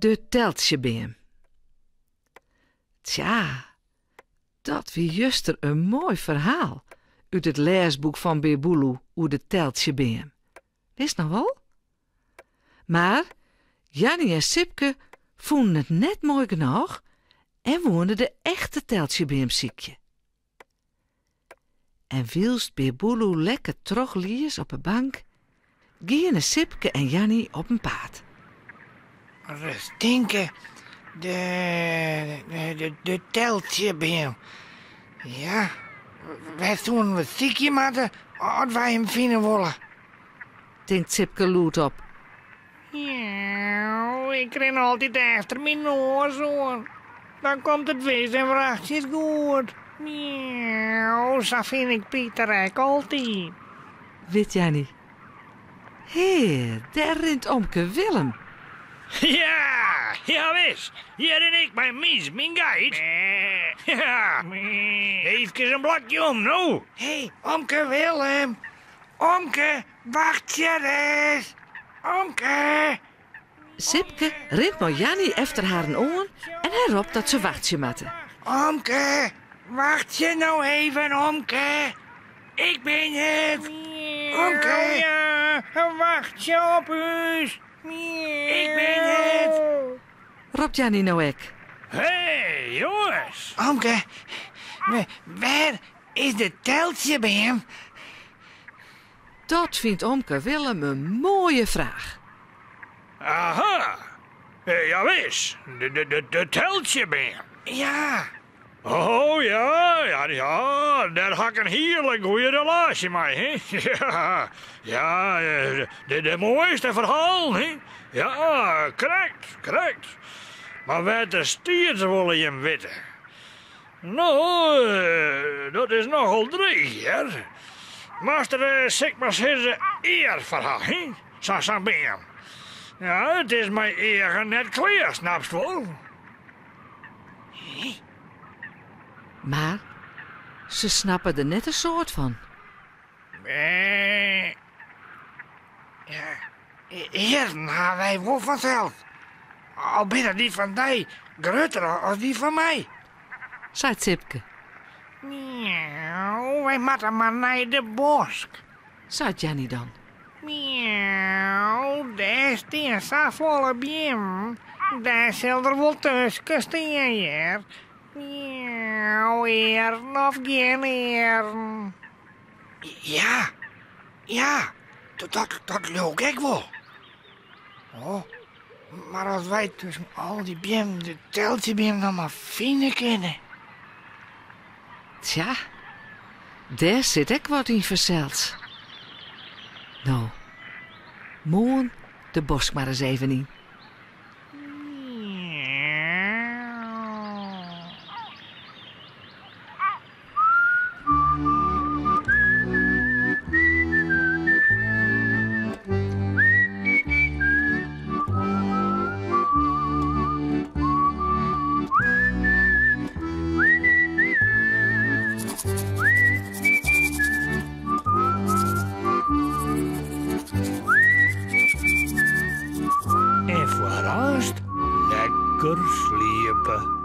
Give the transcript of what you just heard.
De teltsjebeam. Tsja, dat wie juster in moai ferhaal út it lêsboek fan Bear Boeloe oer de teltsjebeam. Witst noch wol? Mar Janny en Sipke fûnen it net moai genôch en woene de echte teltsjebeam sykje. En wylst Bear Boeloe lekker trochlies op 'e bank, giene Sipke en Janny op 'en paad. Ris tinke, de, de, de teltsjebeam. Ja, wêr soenen we sykje moatte as wy him fine wolle? Tinkt Sipke lûdop. Miauw, ik rin altyd efter myn noas oan. Dan komt it wis en wrachtsjes goed. Miauw, sa fyn ik Piter ek altyd. Wit Janny. Hea, dêr rint omke Willem. Ja, jawis. Hjir rin ik mei Mies, myn geit. Ja, eefkes in blokje om, no. Hé, omke Willem. Omke, wachtsje ris. Omke. Sipke rint mei Janny efter harren oan en hy ropt dat se wachtsje moatte. Omke, wachtsje no even, omke. Ik bin it. Omke. Ja, wachtsje op ús. Ik bin it. Ropt Janny no ek. Hé, jonges. Omke, wêr is de teltsjebeam? Dat fynt omke Willem in moaie fraach. Aha, jawis, de teltsjebeam. Ja. Oh ja, ja, ja, dêr ha ik in hiele goeie relaasje mei, hè. Ja, ja, de moaiste ferhalen, hè. Ja, krekt, krekt. Mar wêr't er stiet wolle jim witte. No, dat is nochal dreech, hear. Moatst der, sil ik mar sizze, ear foar ha, hè? Sa sa'n beam. Ja, it is mei eagen net klear, snapst wol. Mar se snappe der net in soad fan. Ja, earen ha wy wol fansels. Al binne dy fan dy grutter as dy fan my. Seit Sipke. Miauw, wy moatte mar nei de bosk. Seit Janny dan. Miauw, dêr stean safolle beammen. Dêr sil er wol tusken stean, hear. Miauw, earen of gjin earen. Ja, ja, dat, dat leau ik ek wol. Oh, mar as wy tusken al dy beammen de teltsjebeam noch mar fine kinne. Tsja, dêr sit ek wat yn fansels. No, moarn de bosk mar ris even yn. En foar aanst lekker sliepe.